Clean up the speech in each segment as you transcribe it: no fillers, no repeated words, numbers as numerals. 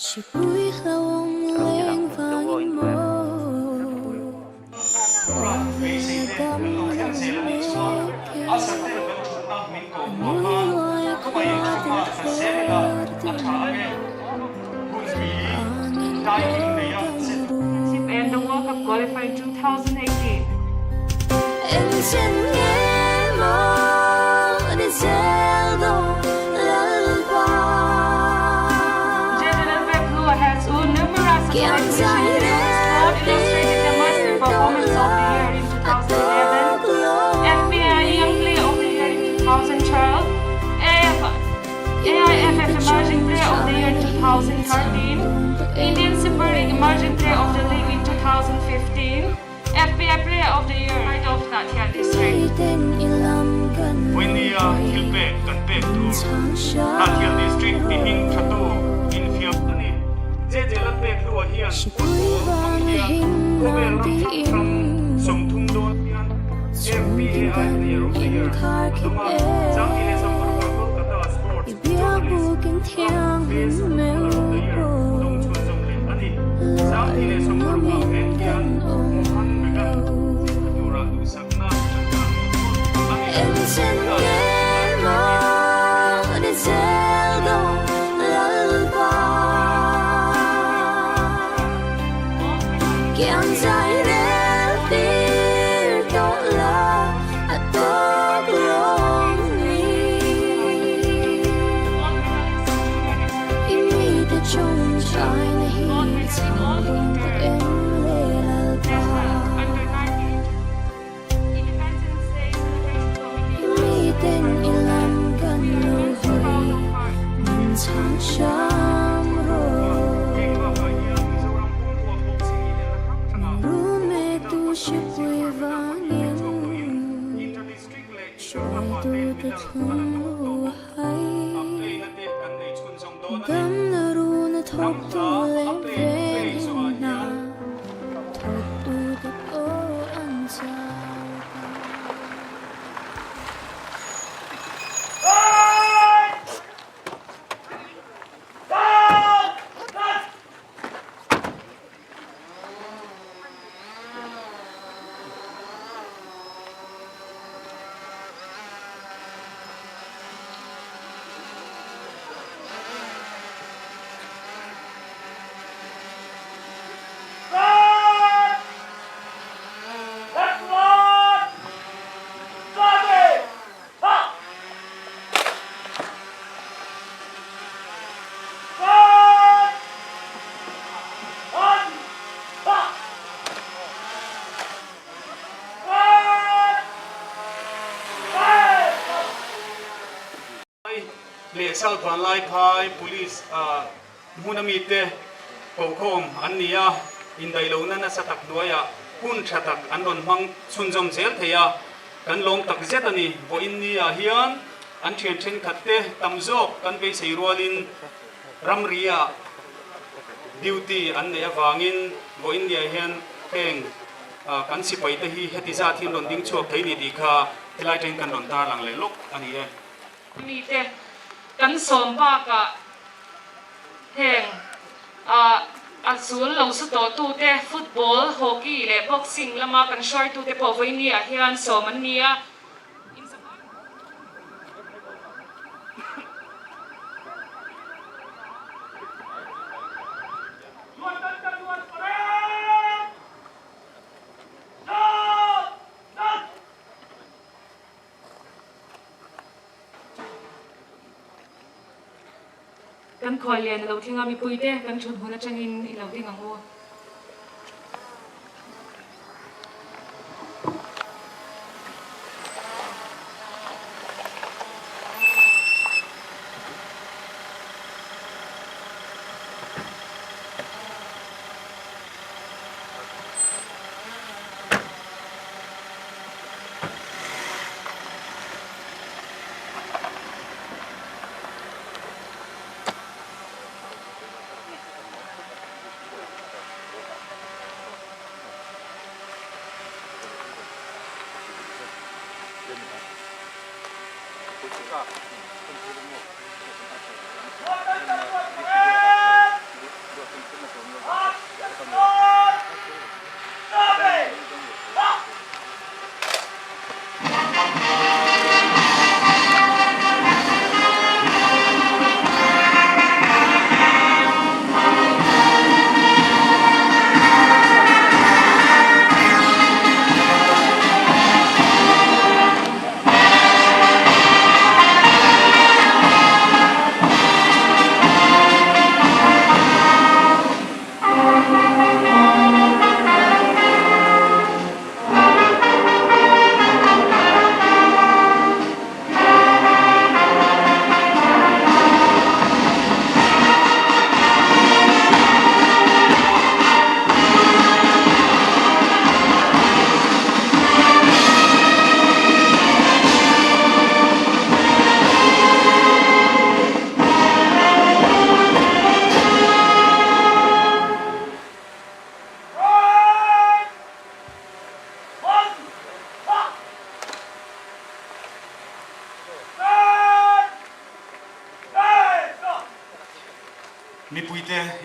Beisei te kan lo thleng zel a nih chuan a serten kan thutna min ko hmuah khan khawngaihin thu hma khat zel ila a tha ang e. Hunbi timing neia zet. And the World Cup qualifier 2018. General Pekhlua has won numerous accolades in Sport Illustrated the Master Performance of the Year in 2011, FBI Young Player of the Year in 2012, AF, AIFF Emerging Player of the Year in 2013, Indian Super League Emerging Player of the League in 2015, FBI Player of the Year right of Hnahthial District. Vawinia thil pek kan pek tur Hnahthial District tihing thatu infiam a ni. JJ Lalpekhlua hian football hmang hian khawvel ram hrang hrang 30 dawn hian FPAI Player of the Year a dawng a, Changti leh Samparpa Kolkata Sports Journalist Club Best Footballer of the Year dawng chhunzawm leh a ni. Changti leh Samparpa nen hian Mohan Bagan zirna tura duhsakna an tan mawlh mawlh a ni. Leh South Vanlaiphai Police hmun a mite kohkhawm an ni a, indaihlohna nasa tak hnuaiah hun tha tak an rawn hmang chhunzawm zel thei a, kan lawm tak zet a ni. Vawiin ni ah hian an thian thenkhat te tam zawk kan beisei rualin ramri ah duty an neih avangin vawiin ni ah hian heng kan sipai te hi heti zat hi an rawn ding chhuak thei ni tih kha helai atangin kan rawn tarlang leh lawk a ni e. Mite kan sawm bakah heng a zul lo su tawhtute football, hockey leh boxing lama kan hruaitute pawh vawiini ah hian sawm an ni a. Kan khual lian a lo thleng a, mipuite kan thut hmun atangin i lo ding ang u.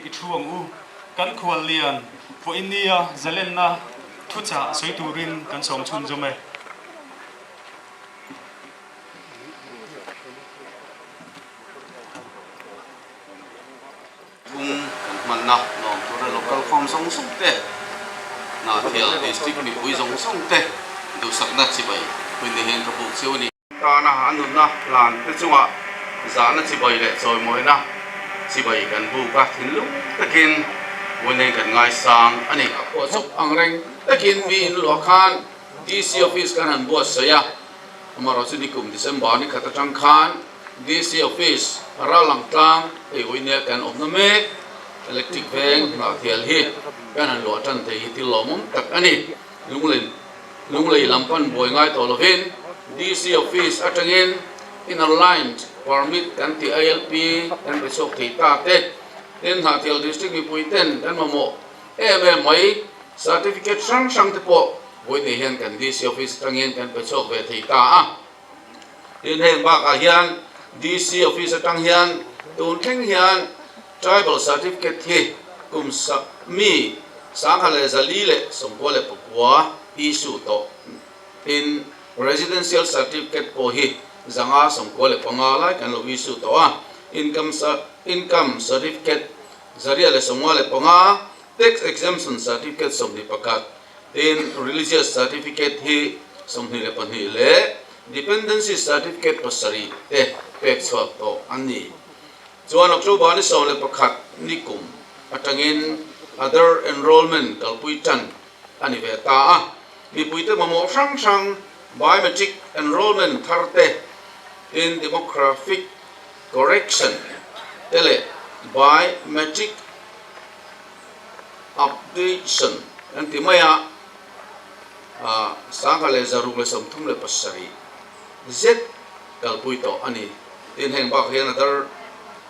i thu ang u. Kan khuallian vawinia zalenna thuchah sawi turin kan sawm chhunzawm e. Phung kan hmanna lawm tura local khawm zawng zawng te, Hnahthial District mipui zawng zawng te duhsakna chibai hun ni hian ka buk cheu a ni. Tana a nunna hlan te chungah zahna chibai leh chawimawina chibai kan buk a, thinlung takin Wine kan ngaisang a ni. A phuah chawp ang reng takin mi in luah khan DC Office kan han buatsaih a, amaherawhchu nikum December ni khat atang khan DC Office Rallang tlang hei Uinia kan awmna mek Electric Veng Hnahthial hi kan han luah tan thei hi thil lawmawm tak a ni. Lunglei Lunglei lam pan buai ngai tawh lovin DC Office atangin Inner Line Permit kan tih ILP kan pe chhuak thei ta te. Tin Hnahthial District mipui ten kan mamawh em em mai Certificate hrang hrang te pawh Uinia hian kan DC Office atangin kan pe chhuak ve thei ta a. Tin heng bakah hian DC office atang hian tun thleng hian Tribal Certificate hi kum mi 1449 issue tawh tin Residential Certificate pawh hi 595 lai kan lo issue tawh a, Income Income Certificate 155, Tax Exemption Certificate 21, Tin, Religious Certificate hi 22 leh Dependency Certificate pasarih te pek chhuak tawh an ni. Chuan October ni 11 ni kum atangin Other Enrolment kalpui tan a ni ve ta a, mipuite mamawh hrang hrang Biometric Enrolment thar te, tin Demographic Correction te leh Biometric Updation an ti mai a, 1637 zet kalpui tawh a ni. Tin, heng bak hian Adar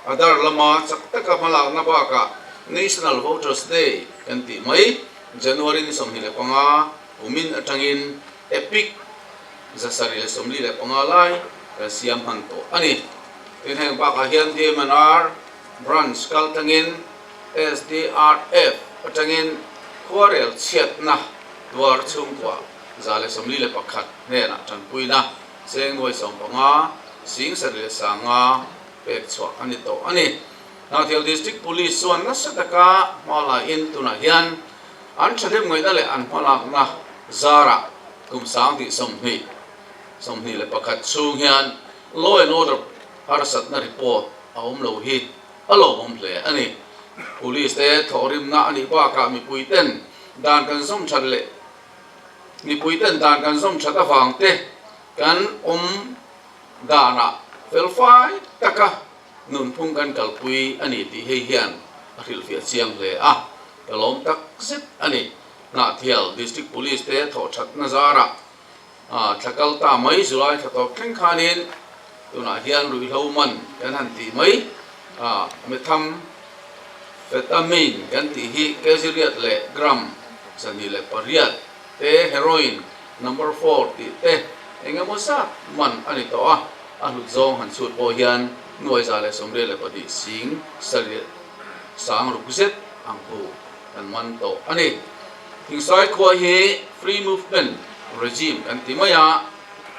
Adar lama chak taka hmalakna bakah National Voters Day kan tih mai, January ni 25 kumin atangin Epic 745 lai kan siam hman tawh a ni. Tin, heng bakah hian DMNR Branch kal tangin SDRF atangin khuarel chhiatna tuar chhungkua 141 hnenah tanpuina cheng nuai 15 75 pek chhuah a ni tawh a ni. Hnahthial District Police chuan nasa taka hma laiin tunah hian an thahnem ngaihna leh an hmalakna zarah kum 20 21 chhung hian law and order harsatna report a awm lo hi a lawmawm hle a ni. Police te thawhrimna a nih bakah mipui ten dan kan zawm that leh mipui ten dan kan zawm that avang te kan awm danah felfai taka nunphung kan kalpui a ni tih hei hian a hrilhfiah chiang hle a, ka lawm tak zet a ni. Hnahthial District Police te thawh thatna zarah Thla kal ta mai July thla tawp thleng khanin tunah hian ruihhlo man kan han tih mai a, methamphetamine kan tih hi kg riat leh gram 28 te, heroin number four tih te eng emaw zat man a ni tawh a, a hlut zawng han chhut pawh hian nuai 182 sing sarih sang ruk zet ang hu kan man tawh a ni. Thingsai khua hi Free Movement Regime kan ti mai a,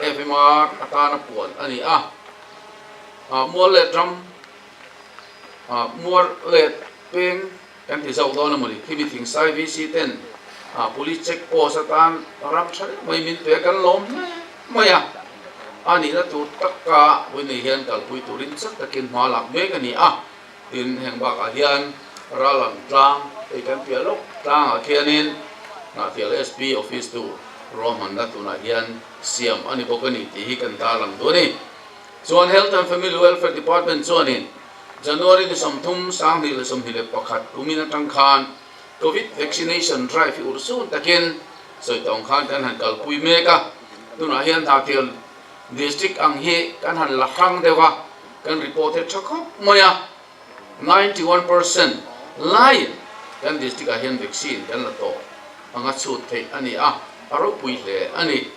FMR atana puan a ni a. Mual leh ram, mual leh peng kan ti zauh dawn a mawni. Khimi Thingsai VC ten Police Check Post atan ram tha reng mai min pe a, kan lawm hle mai a. A nihna tur taka vawiin hian kalpui turin chak takin hma lak mek a ni a. Tin, heng bakah hian Ralang tlang, hei kan piah lawk tlangah khianin Hnahthial SP office tur ruahmanna tunah hian siam a ni bawk a ni tih hi kan tarlang duh a ni. Chuan Health and Family Welfare Department chuanin January ni 30, 2021 kumin atang khan Covid vaccination drive hi urhsun takin sawi tawng khan kan han kalpui mek a, tunah hian Hnahthial District ang hi kan han la hrang deuh a, kan report hi a tha khawp mai a, 91% laiin kan district ah hian vaccine kan la tawh anga chhut theih a ni a, a ropui hle a ni.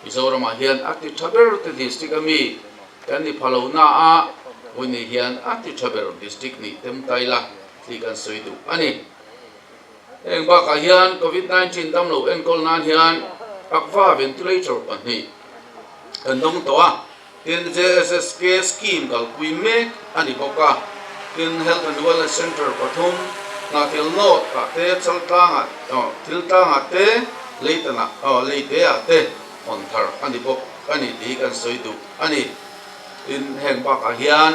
Mizoram ah hian a ti tha ber te district a mi kan ni pha lo na a, vawiin hian a ti tha ber district nih tem ta ila. tih kan sawi duh a ni. Heng bakah hian Covid 19 damlo enkawl nan hian Akva ventilator pahnih kan dawng tawh a, tin JSSK scheme kalpui mek a ni bawk a, tin Health and Wellness Centre pathum Hnahthel North ah te, Chaltlangah aw Thiltlangah te, Leitanah aw Leiteah te hawn thar a ni bawk a ni tih hi kan sawi duh a ni. Tin heng bakah hian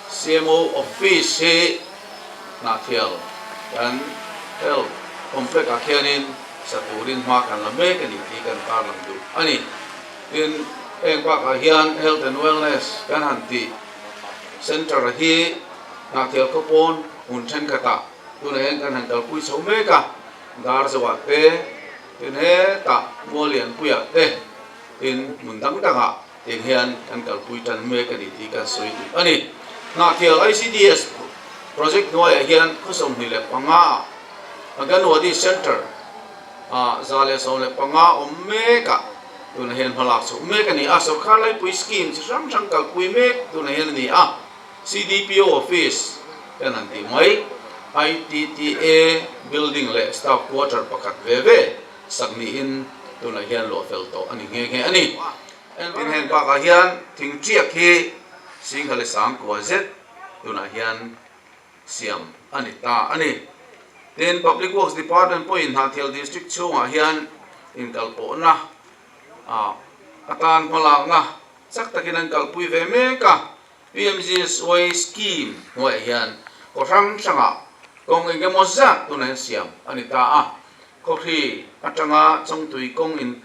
CMO office hi Hnahthial kan Health Complex ah khianin sa turin hma kan la mek a ni tih kan tarlang duh a ni. Tin, heng bakah hian Health and Wellness kan han tih Centre hi Hnahthial khawpawn hmun thenkhatah tunah hian kan han kalpui chho mek a, Darzoah te, tin hetah Muallianpuiah te, tin hmun dang dangah Tiang hian kan kalpui tan mek a ni tih kan sawi duh a ni. Hnahthial ICDS project hnuaiah hian khaw 25 ah Anganwadi Centre ah 115 awm mek ah tunah hian hmalak chhoh mek a ni a. Sorkar laipui scheme chi hrang hrang kalpui mek tunah hian a ni a. CDPO office kan han tih mai ITTA building leh staff quarter pakhat ve ve sak niin tunah hian luah fel tawh a ni nghe nghe a ni. Tin heng bakah hian thing tiak hi Singha leh Sangkua zet tunah hian siam a ni ta a ni. Tin Public Works Department pawhin Hnahthial District chhungah hian inkalpawhna atan hmalakna chak takin an kalpui ve mek a. PMGSY scheme hnuaiah hian khaw hrang hrangah kawng eng emaw zat tunah hian siam a ni ta a. Khawhri atanga Chawngtui kawng in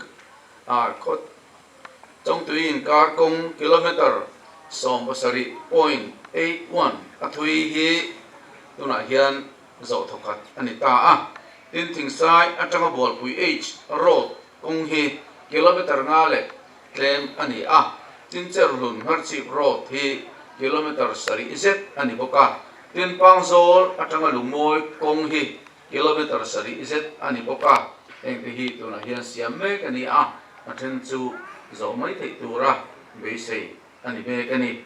khaw Chawngtui inkar kawng kilometre 17.81 a thui hi tunah hian zawh thawkhat a ni ta a. Tin, Thingsai atanga Bualpui H road kawng hi kilometre nga leh tlem a ni a, Tincherhlun Ngharchhip Road hi kilometre sarih zet a ni bawk a, tin Pangzawl atanga Lungmawi kawng hi kilometre sarih zet a ni bawk a, hengte hi tunah hian siam mek a ni a, a then chu zawh mai theih tura beisei a ni mek a ni.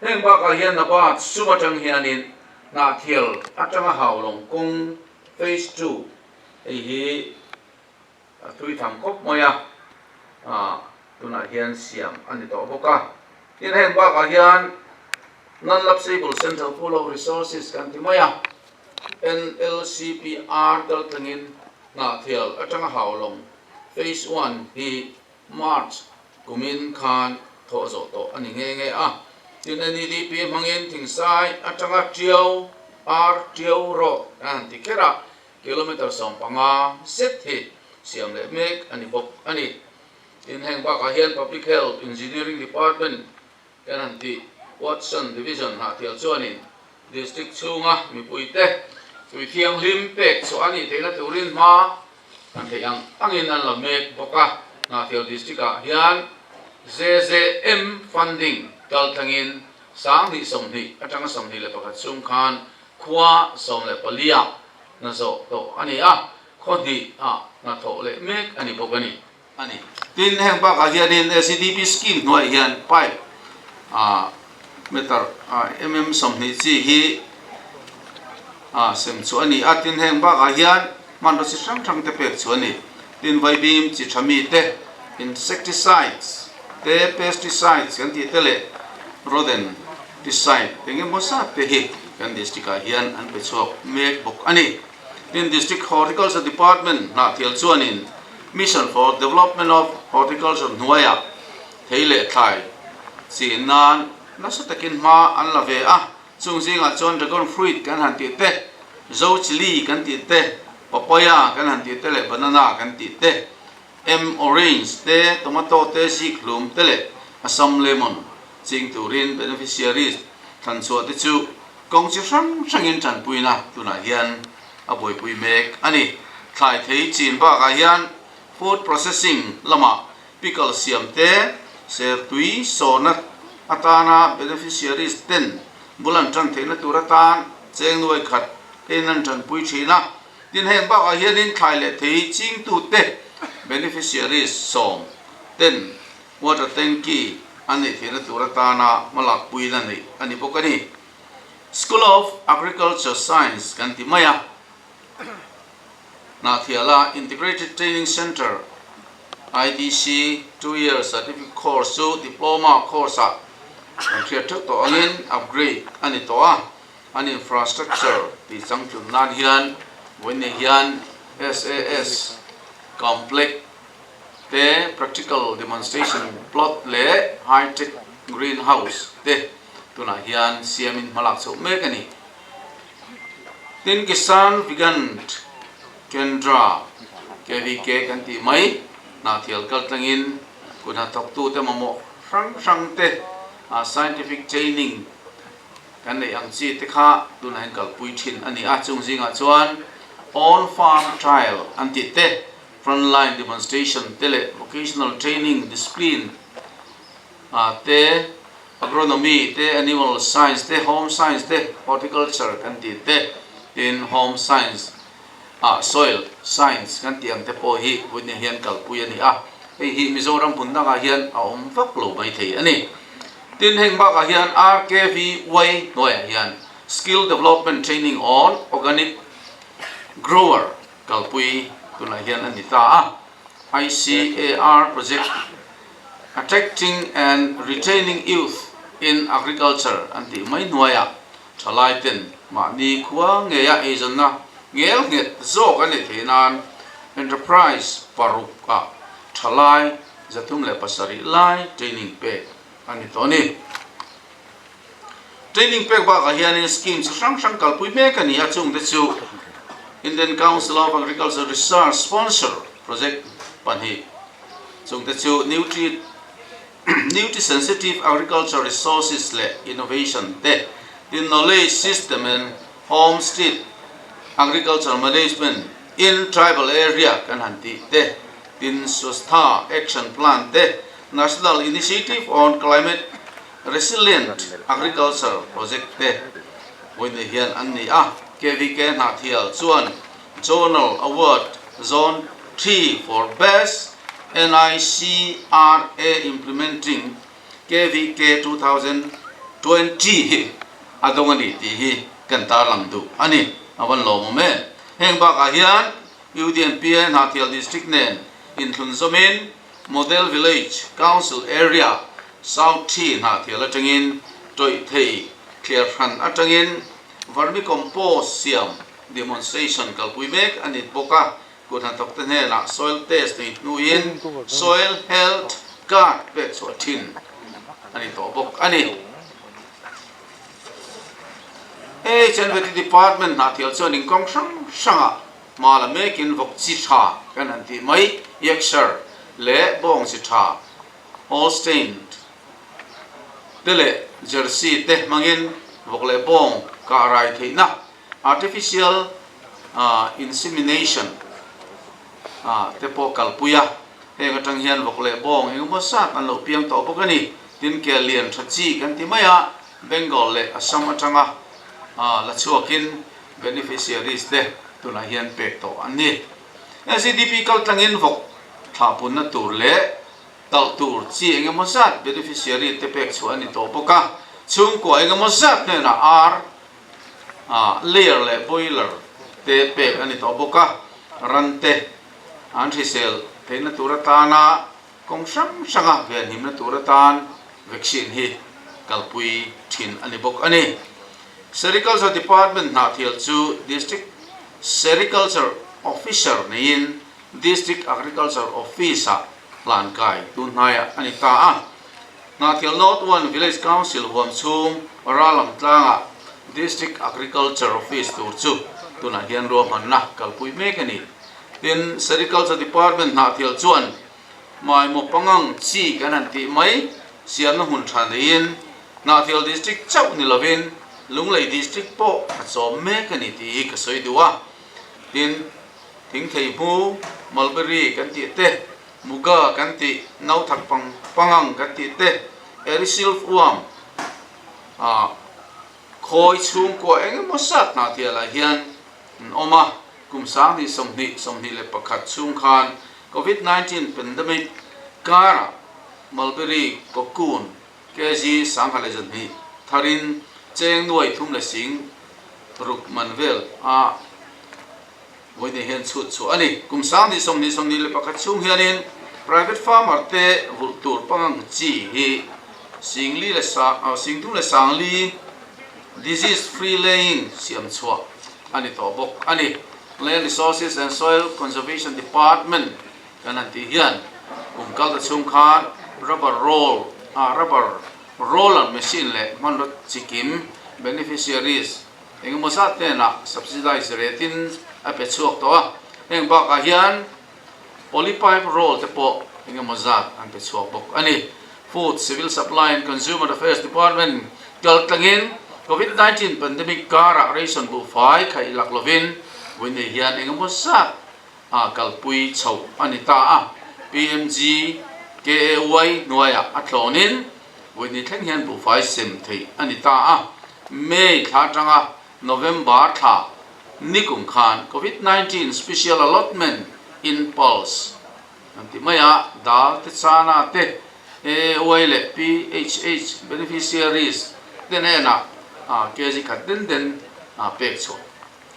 Heng bakah hian Nabat sum atang hianin Hnahthial atanga Haulawng kawng Phase Two hei hi A tui tham khawp mai a, tunah hian siam a ni tawh bawk a. Tin, heng bakah hian Non-Lapsable Central Pool of Resources kan ti mai a, NLCPR kal tlangin Hnahthial atanga Haulawng Phase One hi March kumin khan thawh zawh tawh a ni nghe nghe a. Tin, NEDP hmangin Thingsai atanga Tiau, Ar Tiau Road kan han ti kher a, Kilometre 15 zet hi siam leh mek a ni bawk a ni. Tin, heng bakah hian Public Health Engineering Department kan han tih Watson Division Hnahthial chuanin District chhunga mipuite tui thianghlim pek chhuah a nih theihna turin hma an theih ang angin an la mek bawk a. Hnahthial District ah hian JJM funding kal thlangin 2020 atanga 21 chhung khan Khua 14 ah hna zawh tawh a ni a, khaw hnih ah hna thawh leh mek a ni bawk a ni. A ni. Tin, heng bakah hianin SEDP scheme hnuaiah hian pipe ah meter ah mm 20 chi hi ah sem chhuah a ni a, tin heng bakah hian hmanraw chi hrang hrang te pek chhuah a ni. Tin, vaibim chi tha mi te, insecticides te, pesticides kan tih te leh rodent Decide eng emaw zat te hi kan district ah hian an pe chhuak mek bawk a ni. Tin, District Horticulture Department hnahthial chuanin Mission for Development of Horticulture hnuaiah thei leh thlai chin nan nasa takin hma an la ve a, chung zingah chuan dragon fruit kan han tih te, zo chilli kan tih te, papaya kan han tih te leh banana kan tih te, M orange te, tomato te, zikhlum te leh Assam lemon Ching turin beneficiaries thlan chhuah te chu kawng chi hrang hrangin tanpuina tunah hian a buaipui mek a ni. Thlai thei chin bakah hian food processing lamah pickle siam te, sertui sawhna atana beneficiaries ten bul an tan theihna tur atan cheng nuai khat tein an tanpui thin a. Tin, heng bakah hianin thlai leh thei chingtute beneficiaries sawm ten Water tanky a neih theihna tur atana hmalak puina neih a ni bawk a ni. School of Agriculture Science kan ti mai a, Hnahthiala Integrated Training Centre, ITC, two-year certificate course chu diploma course-ah kan hriat theuh tawh angin upgrade a ni tawh a, an infrastructure tih changtlun nan hian vawiin hian SAS Complex te, practical demonstration plot leh high-tech greenhouse te tunah hian siamin hmalak chhoh mek a ni. Tin, Kisan Vigyan Kendra, KVK, kan tih mai, Hnahthial kal tlangin kut hnathawktute mamawh hrang hrang te scientific training kan neih ang chi te kha tunah hian kalpui thin a ni a, chung zingah chuan on farm trial an tih te, frontline demonstration te leh vocational training discipline te, agronomy te, animal science te, home science te, horticulture kan tih te, tin home science ah soil science kan tih ang te pawh hi vawiin hian kalpui a ni a, hei hi Mizoram hmun dangah hian a awm vak lo maithei a ni. Tin heng bakah hian RKVY hnuaiah hian Skill Development Training on Organic Grower kalpui tunah hian a ni ta a, ICAR Project Attracting and Retaining Youth in Agriculture an tih mai hnuaiah thalai ten mahni khua ngeia eizawnna ngel nghet zawk a nih theih nan Enterprise paruk ah thalai 307 lai training pek a ni tawh a ni. Training pek bakah hianin scheme chi hrang hrang kalpui mek a ni a, chungte chu Indian Council of Agriculture Research sponsor project pahnih, chungte chu Nutri Nutri-Sensitive Agriculture Resources leh Innovation te, tin Knowledge System and Homestead Agriculture Management in Tribal Area kan han tih te, tin Swastha Action Plan te, National Initiative on Climate Resilient Agriculture Project te vawiin hian an ni a. KVK Hnahthial chuan Zonal Award Zone Three for Best NICRA Implementing KVK 2020 hi a dawng a ni tih hi kan tarlang duh a ni. A van lawmawm em? Heng bakah hian UDNPA Hnahthial District nen inthlun zawmin Model Village Council Area South Thi Hnahthial atangin tawih thei thliar hran atangin vermicompost siam demonstration kalpui mek a ni bawk a, kut hnathawkte hnenah soil test nei hnuin soil health card pek chhuah thin a ni tawh bawk a ni. HNVT Department Hnahthial chuan inkawng hrang hrangah Hma la mekin vawk chi tha kan han tih mai, Yorkshire leh bawng chi tha, Holstein te leh Jersey te hmangin vawk leh bawng kah rai theihna, artificial insemination, te pawh kalpui a, heng atang hian vawk leh bawng engemaw zat an lo piang tawh bawk a ni. Tin, kel lian tha chi kan ti mai a, Bengal leh Assam atanga la chhuakin Beneficiaries te tunah hian pek tawh an ni. NCDP kal tlangin vawk thlahpunna tur leh talh tur chi eng emaw zat beneficiary te pek chhuah a ni tawh bawk a, chhungkua eng emaw zat hnenah ar, layer leh boiler te pek a ni tawh bawk a, ran te an hrisel theihna tur atana kawng hrang hranga venhimna tur atan vaccine hi kalpui thin a ni bawk a ni. Sericulture Department hnahthial chu District Sericulture Officer neiin District Agriculture Office-ah hlan kai tun hnaiah a ni ta a. Hnahthial North One Village Council huam chhung Ralang tlangah District Agriculture Office tur chu tunah hian ruahmanna kalpui mek a ni. Tin, Sericulture Department hnahthial chuan Maimaw pangang chi kan han tih mai siamna hmun tha neiin Hnahthial District chauh ni lovin Lunglei District pawh a chawm mek a ni tih hi ka sawi duh a. Tin, thingthei hmu, mulberry kan tih te, muga kan tih, nauthak pang pangang kan tih te, erisilf uam, ah, khawi chhungkua eng emaw zat Hnahthialah hian an awm a. Kum 2020, 21 chhung khan Covid 19 pandemic karah mulberry cocoon kg 12,200 tharin Cheng nuai thum leh sing ruk man vel a vawiin hian chhut chhuah a ni. Kum 20 21 chhung hianin private farmer te vulh tur pangang chi hi sing li leh sing thum leh sang li disease free laying siam chhuah a ni tawh bawk a ni. Land Resources and Soil Conservation Department kan han tih hian kum kal ta chhung khan rubber roll ah rubber roller machine leh hmanraw chikim beneficiaries engemaw zat hnenah subsidize rate in a pe chhuak tawh a, heng bakah hian polypipe roll te pawh engemaw zat an pe chhuak bawk a ni. Food, Civil Supply and Consumer Affairs Department kal tlangin Covid 19 pandemic karah ration buhfai khaih lak lovin vawiin hian engemaw zat a kalpui chhoh a ni ta a, PMG KAY hnuaiah a tlawnin vawiin thleng hian buhfai sem theih a ni ta a, May thla atanga November thla nikum khan Covid 19 Special Allotment in Pulse an ti mai a, dal te chana te AAY leh PHH beneficiaries te hnenah kg khat den den pek chhuah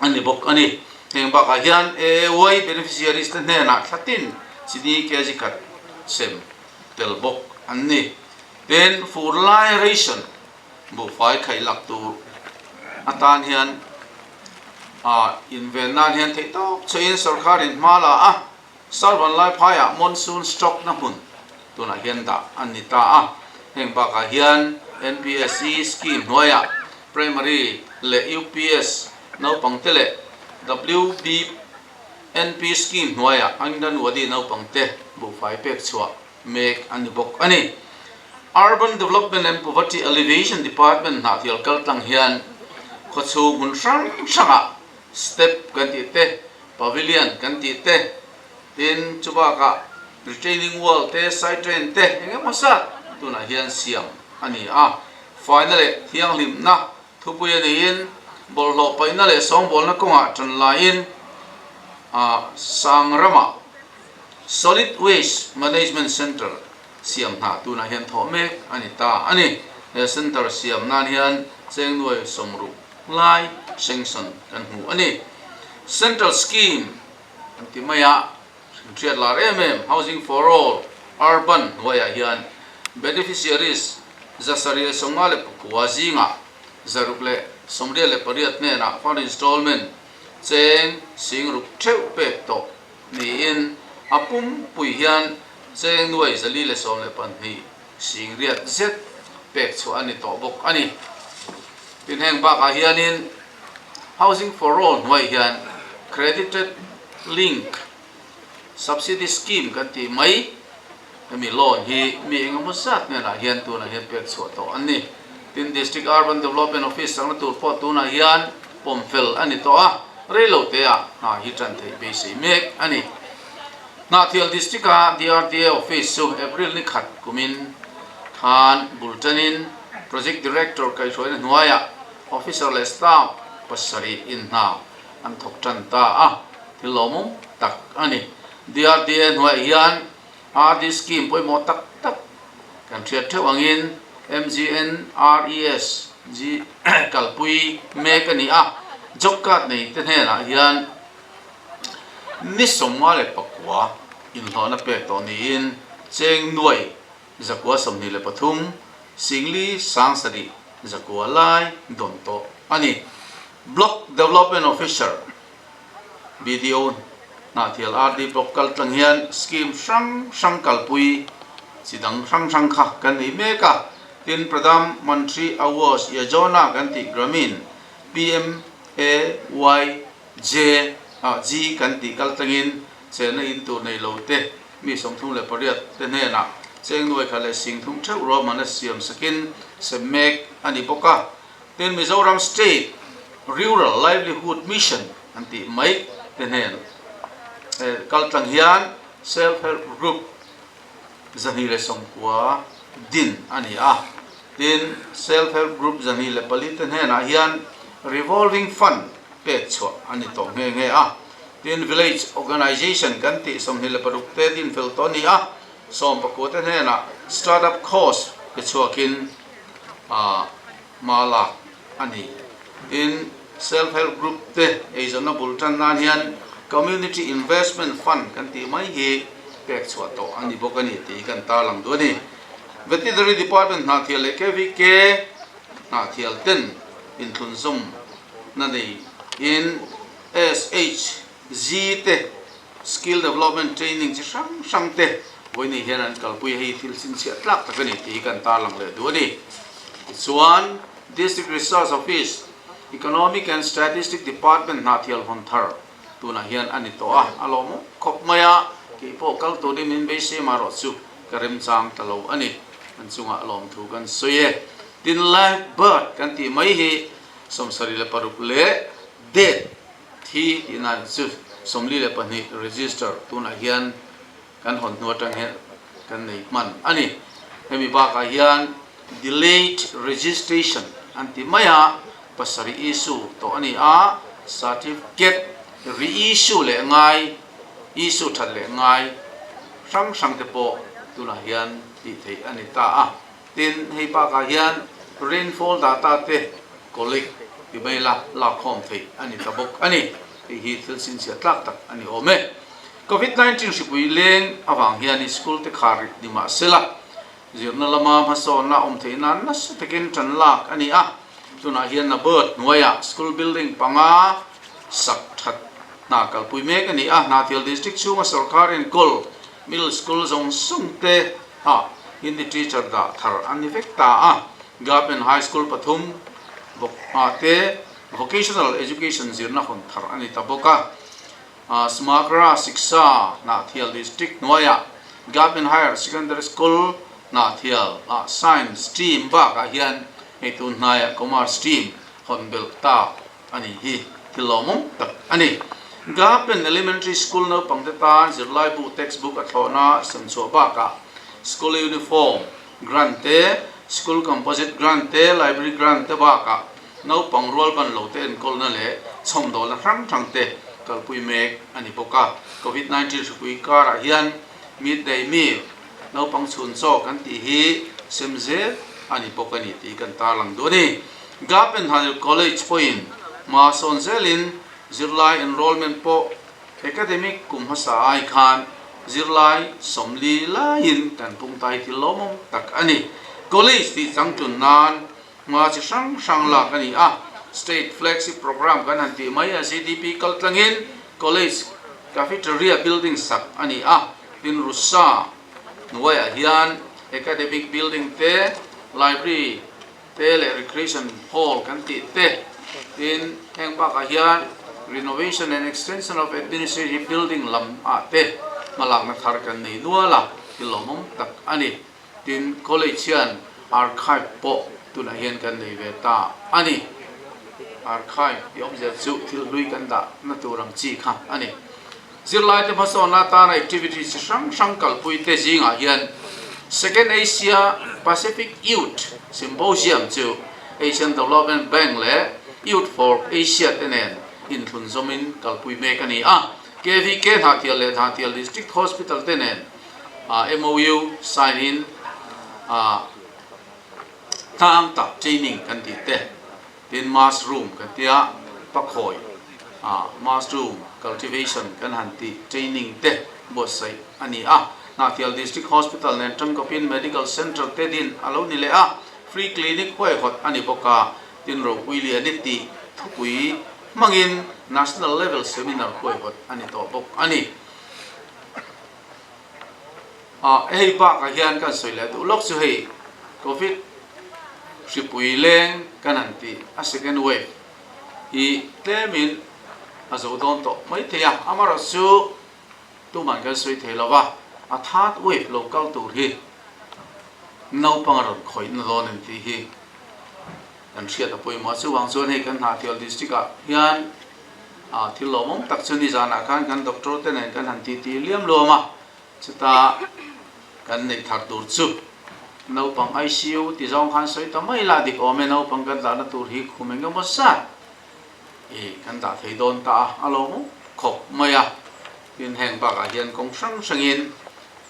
a ni bawk a ni. Heng bakah hian AAY beneficiaries te hnenah thla tin chini kg khat sem tel bawk an ni. Tin, fur lai ration buhfai khaih lak tur atan hian inven nan hian theih tawp chhuahin sorkarin hma la a, Sarvan lai phaiah monsoon stock na hmun tunah hian dah a ni ta a. Heng bakah hian NPSC scheme hnuaiah primary leh UPS naupangte leh WBNP scheme hnuaiah Anganwadi naupangte buhfai pek chhuah mek a ni bawk a ni. Urban Development and Poverty Alleviation Department hnahthial kaltlang hian khawchhung hmun hrang hrangah step kan tih te, Pavilion kan tih te, tin chu bakah retaining wall te, side drain te eng emaw zat tunah hian siam a ni a. Faina leh thianghlimna thupui a niin bawlhhlawh paihna leh sawngbawlna kawngah tan laiin Sangramah Solid Waste Management Centre siam hna tunah hian thawh mek a ni ta a ni. He centre siam nan hian cheng nuai 60 lai sanction kan hmu a ni. Central scheme an ti mai a, hriat lar em em Housing for All, Urban, hnuaiah hian beneficiaries 759 zingah 628 hnenah fund installment cheng 6000 theuh pek tawh niin a pumpui hian cheng nuai 412 singriat zet pek chhuah a ni tawh bawk a ni. Tin heng bakah hianin Housing for All hnuaiah hian Credited Link Subsidy Scheme kan tih mai hemi loan hi mi engemaw zat hnenah hian tunah hian pek chhuah tawh an ni. Tin District Urban Development Office sakna tur pawh tunah hian pawm fel a ni tawh a, reilo teah hna hi tan theih beisei mek a ni. Hnahthial District-a DRDA Office chu April ni khat kumin khan bul tanin Project Director kaihhruaina hnuaiah Officer leh Staff pasarih in hna an thawk tan ta a, thil lawmawm tak a ni. DRDA hnuaiah hian RD Scheme pawimawh tak tak kan hriat theuh angin MGNRES kalpui mek a ni a, Job Card nei te hnenah hian Ni 59 inhlawhna pek tawh niin cheng nuai 923 singli 7 900 lai dawn tawh a ni. Block Development Officer, BDO, Hnahthial RD Block kaltlang hian scheme hrang hrang kalpui chi dang hrang hrang kha kan nei mek a. Tin, Pradhan Mantri Awas Yojana kan tih Gramin, PMAY, J, ah G kan tih kal tlangin chenna in tur nei lo te mi 38 te hnenah cheng nuai khat leh 30,000 theuh ruahmanna siam sakin sem mek a ni bawk a. Tin, Mizoram State Rural Livelihood Mission an tih mai te hnen kal tlang hian Self Help Group 290 din a ni a. Tin, Self Help Group 204 te hnenah hian Revolving Fund pek chhuah a ni tawh nghe nghe a. Tin, Village Organisation kan tih 26 te din fel tawh a ni a, 19 te hnenah Start Up Cost pe chhuakin hma lak. a ni. Tin, Self Help Group te eizawnna bul tan nan hian Community Investment Fund kan tih mai hi pek chhuah tawh a ni bawk a ni tih hi kan tarlang duh a ni. Veterinary Department hnahthial leh KVK hnahthial ten inthlunzawm na nei in SHG te Skill Development Training chi hrang hrang te vawiin hian an kalpui a, hei thil chhinchhiah tlak tak a ni tih hi kan tarlang leh duh a ni. Tichuan, District Research Office, Economic and Statistic Department hnahthial hawn thar tunah hian a ni tawh a, a lawmawm khawp mai a, kei pawh kal turin min beisei marawh chu ka remchang ta lo a ni. An chungah lawmthu kan sawi e. Tin, live birth kan tih mai hi 76 leh death Thi tihna chu 42 register tunah hian kan hawn hnu atang hian kan nei hman a ni. Hemi bakah hian delayed registration an ti mai a, pasarih issue tawh a ni a, certificate re-issue leh ngai, issue that leh ngai hrang hrang te pawh tunah hian tih theih a ni ta a. Tin, hei bakah hian rainfall data te collect ti mai la lakkhawm theih a ni ta bawk a ni. Hei hi thil chhinchhiah tlak tak a ni awm e. Covid 19 hripui leng avang hian i school te khar rih ni mah sela, zirna lama hmasawnna awm theih nan nasa takin tan lak a ni a. Tunah hian Nabert hnuaiah school building panga sak that hna kalpui mek a ni a. Hnahthial District chhunga sorkar enkawl middle school zawng zawng te ah Hindi teacher dah thar an ni vek ta a. Government High School pathum bawk ah te Vocational Education zirna hawn thar a ni ta bawk a. Smagra Siksha Hnahthial District hnuaiah Government Higher Secondary School Hnahthial ah Science Stream bakah hian hei tun hnaiah Commerce Stream hawn belh ta a ni hi thil lawmawm tak a ni. Government Elementary School naupangte tan zirlaibu textbook a thlawhna sem chhuah bakah School Uniform Grant te, School Composite Grant te, Library Grant te bakah naupang rual ban lo te enkawlna leh chhawmdawlna hrang hrang te kalpui mek a ni bawk a. Covid 19 hripui karah hian Midday Meal, naupang chhun chaw kan tih hi sem zel a ni bawk a ni tih kan tarlang duh a ni. Government Higher College pawhin hma sawn zelin zirlai enrollment pawh Academic kum hmasa ai khan zirlai 40 laiin kan pung ta hi thil lawmawm tak a ni. College tih changtlun nan hma chi hrang hrang lak a ni a, State Flagship Programme kan han tih mai a, GDP kal tlangin College Cafeteria building sak a ni a, tin Rusa hnuaiah hian Academic building te, Library te leh Recreation Hall kan tih te, tin heng bakah hian Renovation and Extension of Administrative Building lam ah te hmalakna thar kan nei nual a, thil lawmawm tak a ni. Tin, College hian Archive pawh tunah hian kan nei ve ta a ni. Archive tih awmzia chu thil hlui kan dah na tur ang chi kha a ni. Zirlaite hmasawnna atana activity chi hrang hrang kalpuite zingah hian Second Asia Pacific Youth Symposium chu Asian Development Bank leh Youth for Asia te nen inthlun zawmin kalpui mek a ni a. KVK Hnahthial leh Hnahthial District Hospital te nen MOU sign in tlang tak training kan tih te Tin mushroom kan tia pakhawi ah mushroom cultivation kan han tih training te buatsaih a ni a. Hnahthial District Hospital nen tangkawpin Medical Centre te din a lo ni leh a, free clinic huaihawt a ni bawk a. Tin ropui lian i tih thupui hmangin National Level Seminar huaihawt a ni tawh bawk a ni. Ah hei bakah hian kan sawi leh duh lawk chu hei Covid hripui leng kan han tih a second wave hi tlemin a zo dawn tawh mai thei a, amaherawh chu tuman kan sawi thei lo va, a third wave lo kal tur hi naupang a rawn khawih na dawn em tih hi kan hriat a pawimawh a, chuvang chuan hei kan Hnahthial district ah hian ah thil lawmawm tak chu nizanah khan kan doctor te nen kan han titi liam luam a, chuta kan neih thar tur chu naupang ICU ti zawng khan sawi ta mai la dik awm e, naupang kan dahna tur hi khum eng emaw zat ih kan dah thei dawn ta a, a lawmawm khawp mai a, tin heng bakah hian kawng hrang hrangin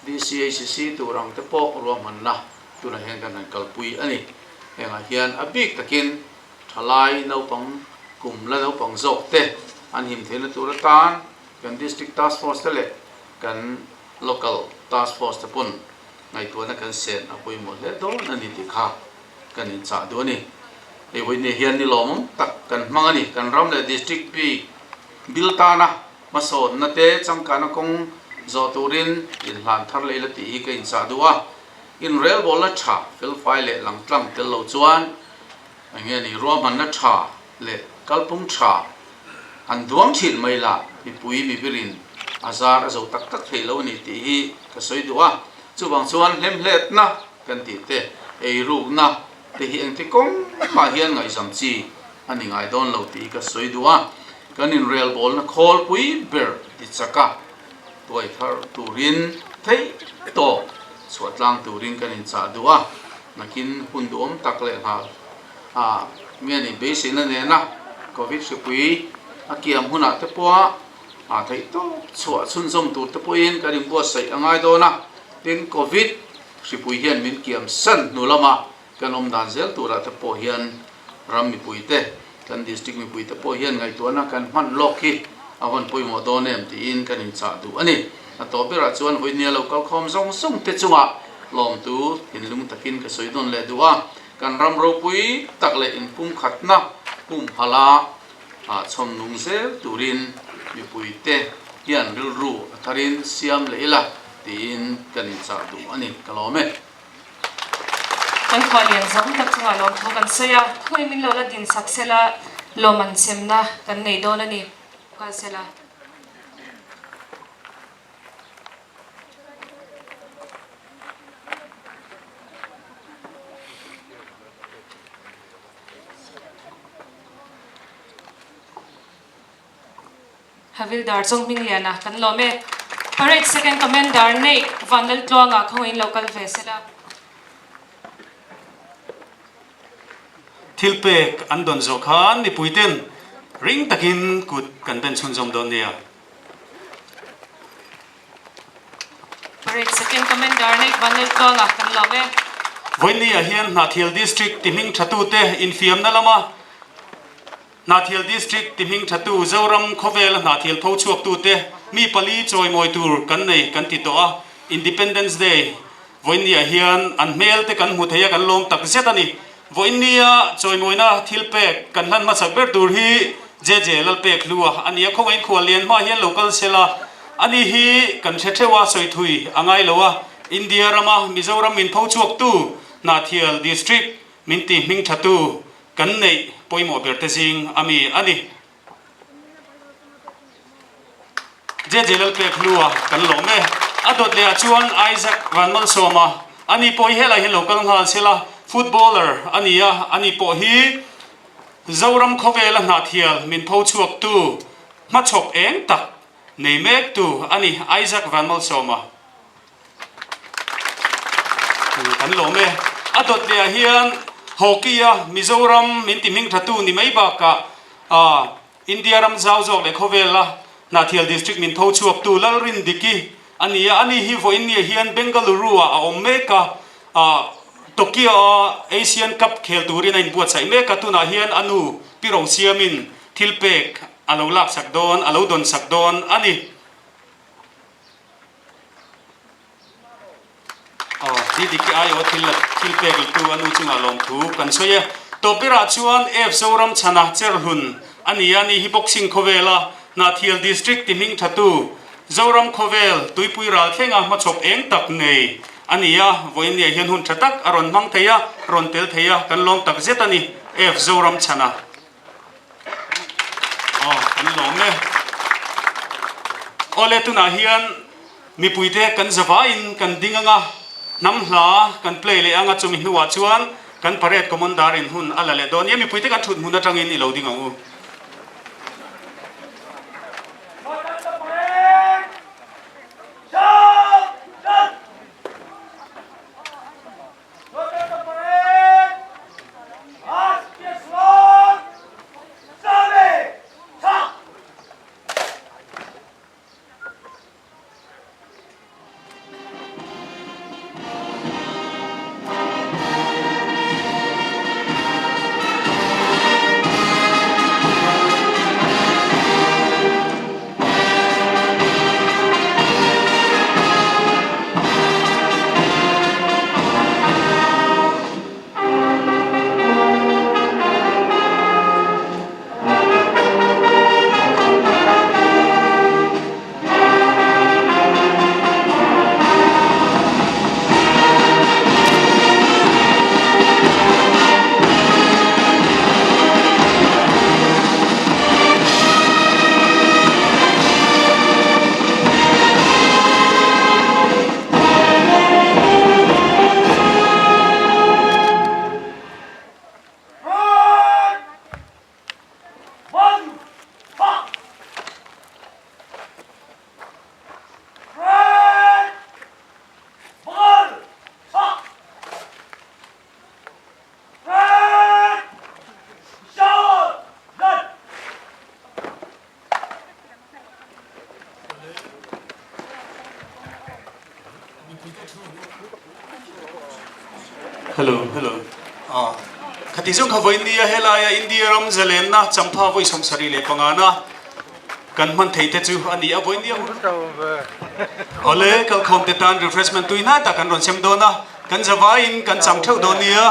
DCHC tur ang te pawh ruahmanna tunah hian kan han kalpui a ni, hengah hian a bik takin. Thalai naupang kum la naupang zawk te an him theihna tur atan kan District Task Force te leh kan Local Task Force te pawn ngaihtuahna kan sen a pawimawh hle dawn a ni tih kha kan inchah duh a ni. Hei vawiin hian ni lawmawm tak kan hmang a ni. Kan ram leh District bik bil tana hmasawnna te changkana kawng zawh turin inhlan thar leh ila tih hi ka inchah duh a. Inrelbawlna tha felfai leh langtlang tel lo chuan eng nge ni ruahmanna tha leh kalpung tha an duang thin mai lah mipui mibirin a zar a zo tak tak thei lo a ni tih hi ka sawi duh a. Chuvang chuan hlemhletna kan tih te, eirukna te hi engti kawng mah hian ngaihzam chi a ni ngai dawn lo tih hi ka sawi duh a. Kan inrelbawlna khawlpui ber ti chak a, tuai thar turin theih tawk chhuah tlang turin kan inchah duh a, nakin hun duhawm tak leh nghal a nge ni beiseina nena Covid hripui a kiam hunah te pawha a theih tawk chhuah chhunzawm tur te pawhin kan inbuatsaih a ngai dawn a, tin Covid hripui hian min kiam san hnu lama Kan awm dan zel turah te pawh hian ram mipui te, kan district mipui te pawh hian ngaihtuahna kan hman lawk hi a vawn pawimawh dawn em tiin kan inchah duh a ni. A tawp berah chuan vawinia lo kalkhawm zawng zawng te chungah lawmtu thinlung takin ka sawi dawn leh duh a, kan ram ropui tak leh inpumkhatna pumhala ah chhawm nung zel turin mipui te hian rilru a tharin siam leh ila tiin kan inchah duh a ni. Ka lawm e. Kan khua lian zawng tak chungah lawmthu kan sawi a, khawi min lo la din sak sela lawm an semna kan nei dawn a ni. Kal sela. Havildar Chawngmingliana kan lawm e. Parade Second Commander Neih Vanlaltluanga khawngaihin lo kal ve sela. Thil pek an dawn zawh khan mipuiten ring takin kut kan ben chhunzawm dawn nia. Parade Second Commander Neih Vanlaltluanga kan lawm e. Vawiinni ah hian Hnahthial District ti hming thatute infiamna lama Hnahthial District ti hming thatu Zoram khawvela hnahthial tho chhuaktute mi pali chawimawi tur kan nei kan ti tawh a, Independence Day vawiinniah hian an hmel te kan hmu thei a kan lawm tak zet a ni. Vawiinnia chawimawina thil pek kan hlan hmasak ber tur hi JJ Lalpek Hlua a ni a, khawngaih khuallian hma hian lo kal sela a ni hi kan hre theuh a, sawi thui a ngai lo a, India rama Mizoram min tho chhuaktu Hnahthial District min ti hming thatu Kan neih pawimawh ber te zing a mi a ni. JJ Lalpek hlua kan lawm e. A dawt leh ah chuan Isaac Vanmalsawma a ni pawh hi helai hian lo kal nghal sela, footballer a ni a, a ni pawh hi Zoram khawvela hnahthial min pho chhuak tu hmachhawp eng tak nei mek tu a ni Isaac Vanmalsawma. Kan lawm e. A dawt leh ah hian hockey a Mizoram min ti hming tha tu ni mai bakah India ram zau zawk leh khawvel a Hnahthial District min tho chhuak tu Lalrindiki a ni a. Ani hi vawiin ni ah hian Bengaluru ah a awm mek a, Tokyo a Asian Cup khel turin a inbuatsaih mek a. Tunah hian a nu Pi Rosiamin thil pek a lo laksak dawn, a lo dawnsak dawn a ni. Aw, DDK aiawh thil la thil pek la tu a nu chungah lawmthu kan sawi e. Tawp berah chuan F Zoram chhana Cherhlun a ni a, ni hi boxing khawvela Hnahthial District ti hming thatu Zoram khawvel tuipui ral thlenga hmachhawp eng tak nei a ni a, vawiinniah hian hun tha tak a rawn hmang thei a, rawn tel thei a, kan lawm tak zet a ni F Zoram chhana. Aw, kan lawm e. Awle, tunah hian mipuite kan zavaiin kan ding anga, hnam hla kan play leh anga chumi hnuah chuan kan parade commander in hun a la leh dawn nia, mipuite kan thut hmun atangin i lo ding ang u. Hello hello ah khati zawng kha vawiin nia helaia India ram zalenna champha vawi 75 na kan hman thei te chu a ni a vawiin nia awle kalkhawm te tan refreshment tui hnai tak kan rawn sem dawn a kan zavaiin kan chang theuh dawn nia.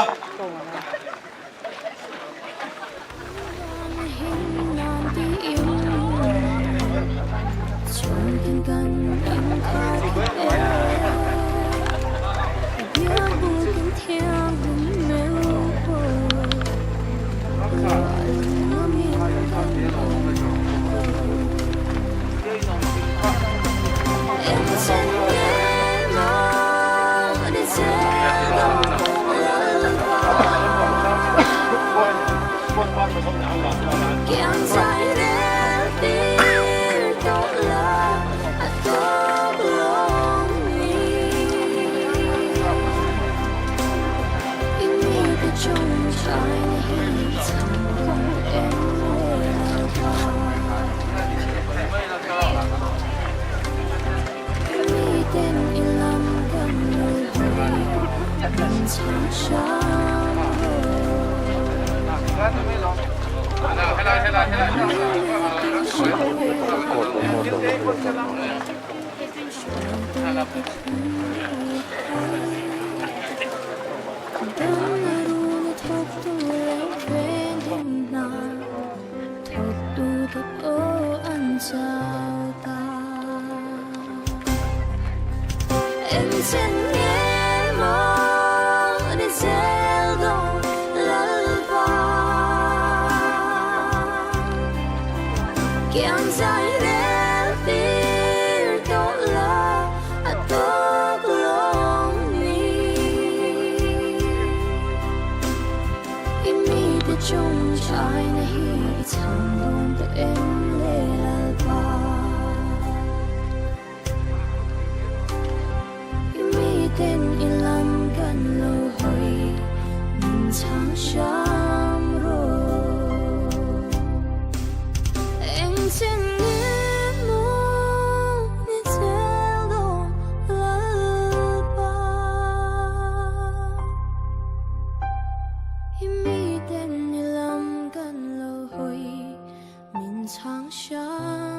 Min chang hram.